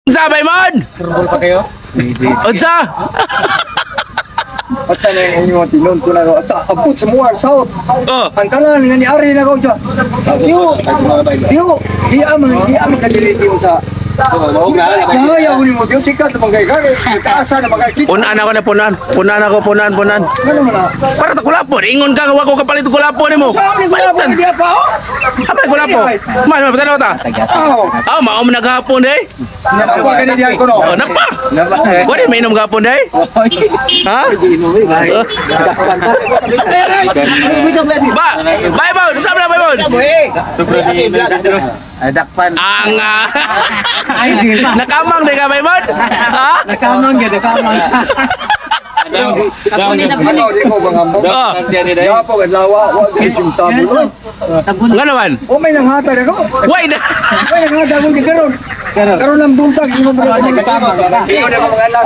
Unsa, Baymon? Surbol pa kayo? Unsa? At na yung inyo tinunto na ko. Asta abot sa muar south. Oh. Ang tanan nga ni Ari na ko siya. Yo, yo, iya man kadiliti mo sa. Yaya ko ni mo, Diyo, sikat na mga kay kaasa na mga kita. Punan ako na punan. Punan ako, punan, punan. Ano man na? Para ta kulapo, ingon ka nga wa ko kapalit og kulapo nimo. Sa amin ko na Palitan. diya pa oh. Apa kulapo? Man, man tanaw ta. Oh, Ah, mao man naghapon eh. napa ka ni diya ko no. Oh, napa. Wala may inom gapon day? Ha? Ba, Baymon, unsa man Baymon? Dakpan. Ang ah. Nakamang day ka, Baymon? Ha? Nakamang gyud, nakamang. Ano di ko bang hambog? Oh. Ya po kadlawa, wa di sabo no. Nga naman. O may nanghatag ako. Why na? May nanghatag ako kay karon. Karon lang buntag imo mo na. Imo na mga anak.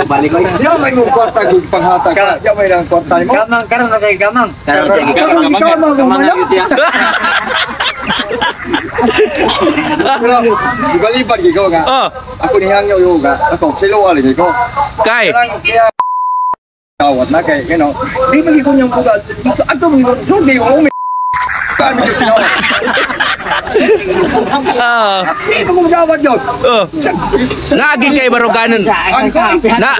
Balik ko. Ya may mong kwarta kung panghatag ka. Ya may lang kwarta nimo. Kamang karon na kay kamang. Karon ikaw man kung ano. Pero ibaliban ikaw nga. Oh, Ako ni hangyo yo nga. Ako silo ali ko. kay. Kanang kaya kawat na kay you know. Di man ko niyang bugat. Ato man ko sulti ko umi. Kami Diyos no. Ah. Di man ko dawat yun. Oh. Naagi kay baruganan. Na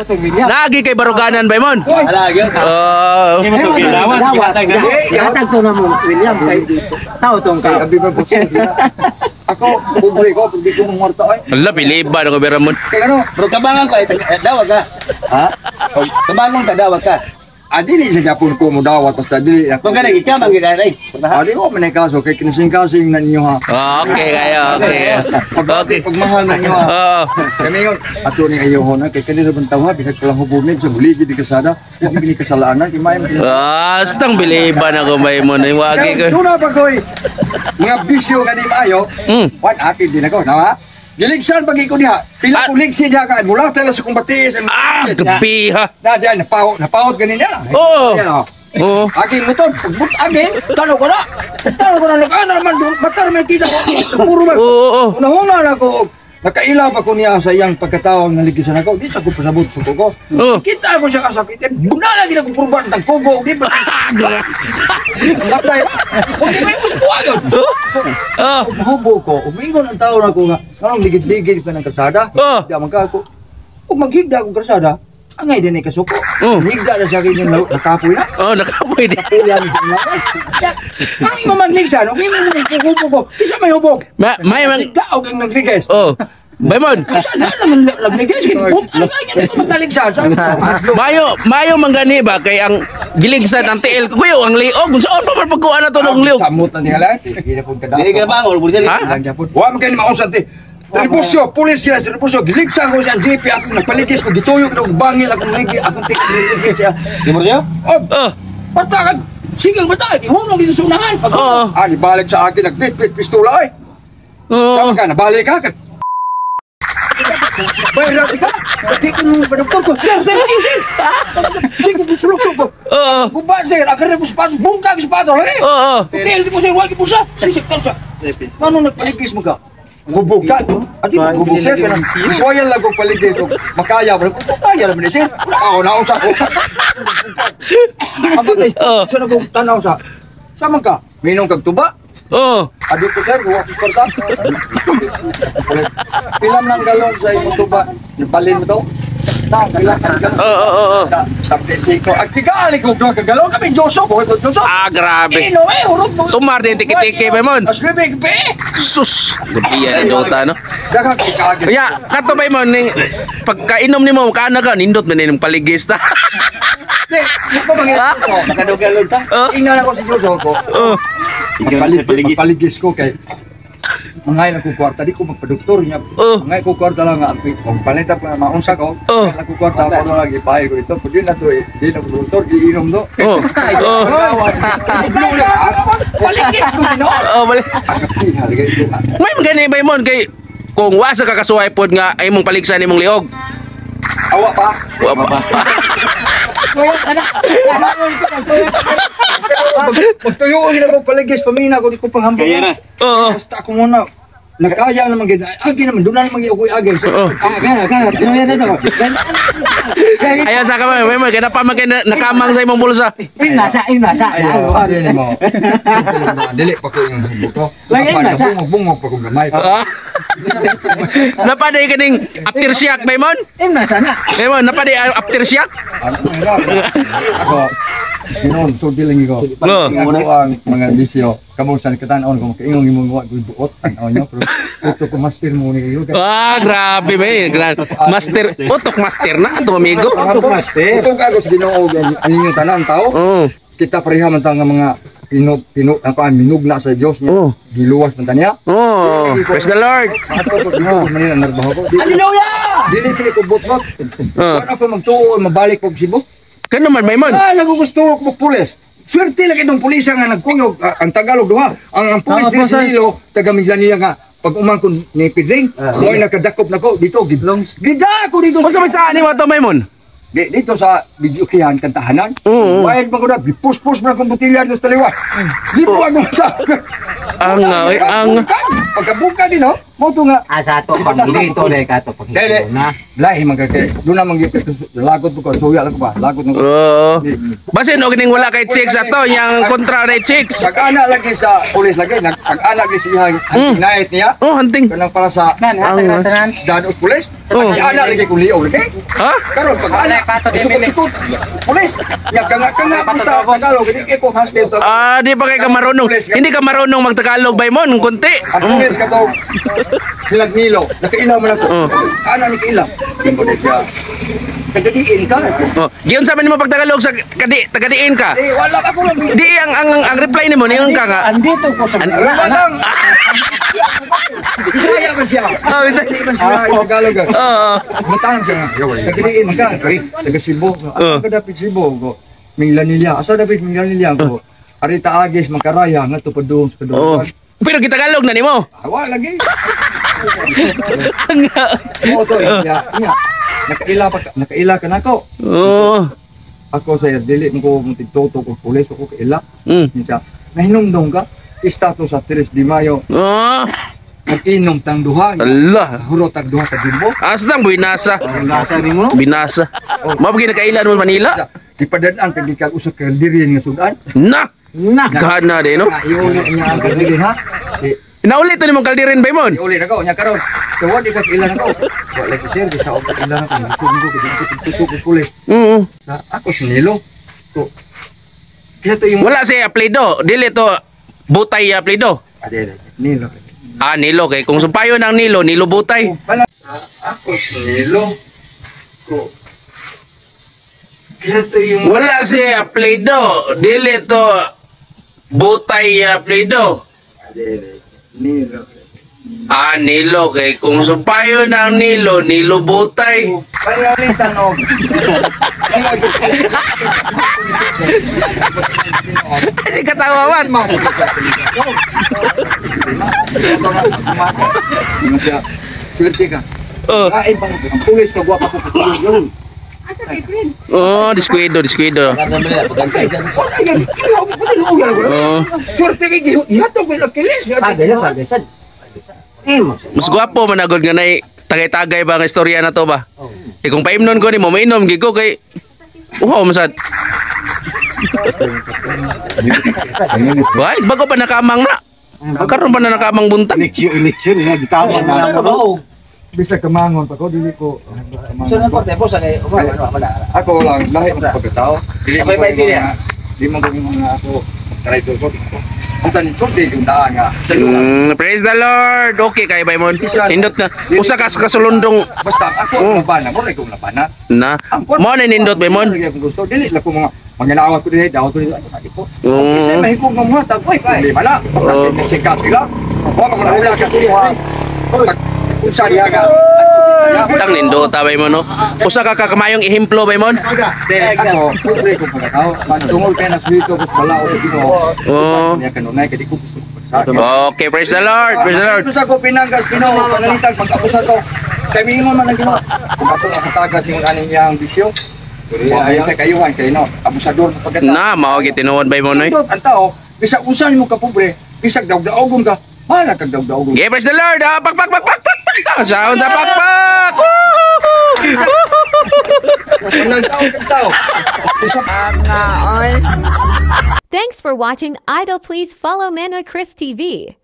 naagi kay baruganan, Baymon. Oh. Hatag to na mo William kay tao tong Kay kay. abi man po Ako, pobre ko, pag di ko mangwarta ay. Ala piliban ako beramon. Kay ano? Bro, kabangan ko ay dawag ka. Ha? Kabangan ka, dawag ka. Ah, dili sa Japon ko mo dawat basta dili ako. Kung ganun, ikaw man gid ay. Ah, di ko man kaso kay kinasing-kasing na ninyo ha. Okay kayo, okay. Pag, Okay. pagmahal na ninyo ha. Oo. Kami yun, ato ni ayaw na, kay kanila bang tawha, bisag palang hubomig, sa buligid di kasada, huwag bini kasalanan, kay mayam Ah, astang biliban ako, Baymon. Ay wagi ko. Doon na pa ko'y, mga bisyo ka di maayo, wan apil din ako, nawa? Giligsan pag iko diha, pila ko ligsi diha ka, mula tala sa kong batis. Ah, gabi ha. Na diyan, napahot, napahot ganin niya. Oo. Yan, oh. Oo. Agi mo to, pagbut agi, tanaw ko na. Tanaw ko na, nag-ana naman, matar may kita ko. Puro man. Oo, oo. Unahuna na ko, nakaila pa ko niya sa iyang pagkatao nga ligisan ako, di sa ko pasabot suko ko. Oo. Kita ko siya kasakit, eh, bunala gina ko purban tang kogo, di ba? Matay. Huwag di ba yung gusto yun? Oh. Mahubo ko, umingon ang tao na ko nga, anong ligid-ligid ka ng kalsada? Oo. Di man ka ako. Ug maghigda akong kalsada, angay din ay kasuko. Oo. Higda na siya kay yung nakapoy na. Oh, nakapoy di. Kuya ni siya. Anong imo magligsan? Ug imo mo ikukupo ko. Kinsa may hubog? Ma may mang Higda og ang nagligis. Oh. Baymon. Kinsa na lang nagligis kay but ano nga ko magtaligsan? Sabi ko, mahadlok. Mayo, mayo manggani ba kay ang giligsan ang tiil kuyo ang liog unsaon pa man pagkuan na to ang liog. Samot na nila. Hindi na pud kada. Dili ka bangol, bro. Ha? Lang gyapon. Wa man kay maunsan ti. Tribusyo, pulis sila sa tribusyo. Giligsan ko siya ang jeep, akong nagpaligis ko, gituyo ko, bangil akong ligi, akong tikit siya. Di mo siya? Oh, Oh. basta ka, sige, basta, ihunong dito sa unahan. Pag, Oo. ah, nibalik sa akin, nagbit-bit pistola, ay. Oo. Sama ka, nabalik ka. Bayar ka. Di ko nung paduktor ko. Sir, sir, sir, sir. Sige, sulok-sulok ko. Oo. Guba, sir, akar na ko sapato, bungkag sapato, lagi. Oo. Hotel, di ko sir, wag po siya. Sige, sige, siya. Ano nagpaligis mo ka? Gubog ka. Adi, gubog sir. Kaya iswayan lang kong paligis. O, makaya ba? Makaya naman eh, sir. Wala ako naon sa ako. Abatay, Oo. sa nagong tanaw sa. Sama ka, minong kag tuba. Oo. Adi ko sir, kuha ko kwarta. Pilam lang galon sa imong tuba. Balin mo to? Na, pilam lang galon. Oo, oo, oo. Tapos siko. Ang tigaali ko duha ka galon kami Joso, buhay ko Joso. Ah, grabe. Ino eh, hurot mo. Tumar din tiki-tiki, Baymon. As bibig be. Sus, gabi yan dota no. Daghang kay kaagit. Kaya kato Baymon ning pagkainom nimo kaana ka nindot man ning paligis ta. Di, ako mangyari ko. Nakadugalon ta. Oh. Ingnan ako si Joso ko. Oh. Magpaligis, magpaligis ko kay mangay lang ko kwarta di ko magpadoktor niya. Oh. Mangay ko kwarta lang nga magpalit ako na maunsa ko. Oh. Mangay lang ko kwarta ako na lang ipahay ko ito. Pwede na to eh. Di na ko doktor iinom do. Oh. Oh. Paligis ko ginoon. Oh, bali. Agapi haliga ito. May gani Baymon kay kung wa sa kakasuhay pod nga ay imong paligsan imong liog. Awa pa. Wa pa. Magtuyo ko sila ko paligis pamina ko di ko panghambog. Kaya na. Oo. Basta ako muna. Nagkaya naman gid. Agi naman doon na naman gyud ako agi. Oo. Ah, gana, gana. Suya na to. Ayaw sa kamay, may kaya pa man kay nakamang sa imong bulsa. Nasa, nasa. Ayo, dili mo. Simple lang ba? Dili pa ko yung bubok ko. Lagi nasa. Bungog pa kong gamay. Ah. Napaday kaning aftershock Maymon? Nasa na. Maymon, napaday aftershock? Ano Ako, Ginon, so diling ko. No. Ang ako ang mga bisyo. Kamo sa katanon ko makaingong imong wa ko buot tan-aw nyo pero utok ko master mo ni kayo. Ah, grabe ba eh. Master, utok master na ato amigo. Utok master. Utok ako sa Ginoo ang inyo tanan tao. Oo. Kita pareha man ta nga mga pinog pinog ang kuan minugna sa Dios niya. Oh. Giluwas man ta niya. Oh, praise the Lord. Sa ato ko dito ko Manila narbaho ko. Hallelujah! Dili pili ko bot-bot. Ah. Wala ako magtuo mabalik og Cebu. Kano man Maymon? Ah, gusto ko pulis. Swerte lang itong pulisa nga nagkuyog ang Tagalog duha. Ang pulis Tama diri po, sa sir. Nilo, taga Mindanao nga pag umangkon ni Pedring, uh, nakadakop nako dito. Gida ako dito Unsa may saan nimo ato Maymon? Dito sa videokihan kantahanan. Oo. Wild man ko na, gipuspos man akong botilya dito sa taliwa. Di po ako matawag. Ang, ay, ang. Pagkabuka dito, mo to nga. Asa to pang dito le ka to pang Dili. na. Lahi man ka kay. Doon na man gyud lagot ko suya lang ko ba. Lagot na ko. Oo. Basin og ning wala kay chicks ato, yang kontra na chicks. Pag-ana lagi sa pulis lagi, pag-ana lagi sa iyang night niya. Oh, hunting. Kanang para sa Nan, hatag na tanan. danos pulis. Oh. Pag-ana lagi kung liog lagi. Ha? Karon pag-ana, sukot-sukot pulis. Nya kanga basta Tagalog hindi kay ko hostel to. Ah, di pa kay ka marunong. Hindi ka marunong magtagalog Maymon, kunti. Ang pulis ka to silag nilo, nakailaw man ako. Oh. Ana ni kailaw. Di mo na siya. Tagadiin ka. Oh, giyon sa man nimo pagtagalog sa kadi tagadiin ka. Eh, wala ako lang. Di ang reply nimo ningon ka nga. Andito ko sa Wala lang. Bisaya man siya. Ah, Bisaya. Dili man siya Tagalog. Oo. Matang siya nga. Tagadiin ka. Taga Cebu. Oh. Asa ka dapit Cebu ko? Minglanilla. Asa dapit Minglanilla ko? Arita Agis Makaraya nga to padung sa Oo. padung. Pero gitagalog na nimo. Wa lagi. Ang Oo to nya. Nya. Nakaila pa nakaila ka nako. Oo. Ako sa dili mo ko tigtutok og pulis ako kaila. Mm. Siya. Nahinumdong ka. Istato sa 3 de Mayo. Oh. Nag-inom tang duha. Allah. Hurot tang duha ka jumbo. Astang binasa. Nasa nimo. Binasa. Mao pa kinakailan mo Manila? Sa ipadad-an kag gikan usa ka kaldirin nga sudan. Na. Na. Gana de no. Nga iuli niya ang kaldirin ha. Di Naulit to nimong kaldirin Maymon. iuli na ko nya karon. So wa di ka kailan ako. Wa lagi sir di sa og kailan ako. Gusto ko kay di ko tutok og pulis. Oo. Sa ako si Nilo. Ko. Kaya to yung Wala siya apelido. Dili to Butay apelido. Ade, Nilo. Ah, Nilo kay kung sumpayo ng Nilo, Nilo Butay. Wala ako si Nilo. Ko. Kaya to yung Wala siya apelido. Dili to Butay apelido. Ade, Nilo. Ah, Nilo kay kung sumpayo ng Nilo, Nilo Butay. Panalitan og. Kasi katawawan. Swerte ka. Oh, Kain pa ang pulis na guwapa ko katulog. oh, diskuido, diskuido. Wala yan. Ihaw ko pati luog yan. Oh. Swerte kay gihatog ko lang kilis. Pagay na pagay sad. Imo. Mas gwapo man agad nga nay tagay-tagay ba ang istorya na to ba? Eh kung paimnon ko nimo, mainom gid ko kay Uhaw man sad. Bay, bago pa nakamang na. Karon pa na nakamang buntag. Eleksyon, eleksyon na gitawag na mo. Bisag kamangon pa ko dili ko. So na korte po sa kay wala. Ako lang lahi ang pagkatao. Dili Sabay mo pa ko hindi mga di mo ko yung mga ako traitor ko. Ang tanin swerte yung daan nga. Sa iyo lang. Praise the Lord. Okay kay Baymon. Nindot na. Usa ka sa kasulundong Basta ako ang labana, mo rin kong labana. na. Mo na nindot Baymon. Mo rin gusto dili lang ko mga manginawat ko dili, dawat ko dili, ano lagi po. Mm. Kasi mahikog nga mga tagway, problema na. Oo. Check up sila. Wa man hula ka kuha. Unsa diha ka? Tang nindota Baymon no. Usa ka kakamayong ehemplo Baymon. Dili ako, pobre ko pagkatao. Tungol kay nagsuhito ko sa balao sa Ginoo. Oo. Niya kanunay kay di ko gusto pagsakit. Okay, praise the Lord. Praise the Lord. Sa ko pinanggas Ginoo panalitan pag-abusa ko. Kay miingon man ang Ginoo. Kung ako nakatagat yung aning iyang bisyo. Wa ay sa kayuhan kay no, abusador na pagkatao. Na mao gid tinuod Baymon oy. Nindot ang tao, bisag usa nimo ka pobre, bisag daog-daogon ka. Bahala kag daog-daog. Okay, praise the Lord. Ah, pak pak pak pak pak pak. Sound sa pakpak. Woo! Ang tao kag tao. Isa Thanks for watching Idol. Please follow Manoy Chris TV.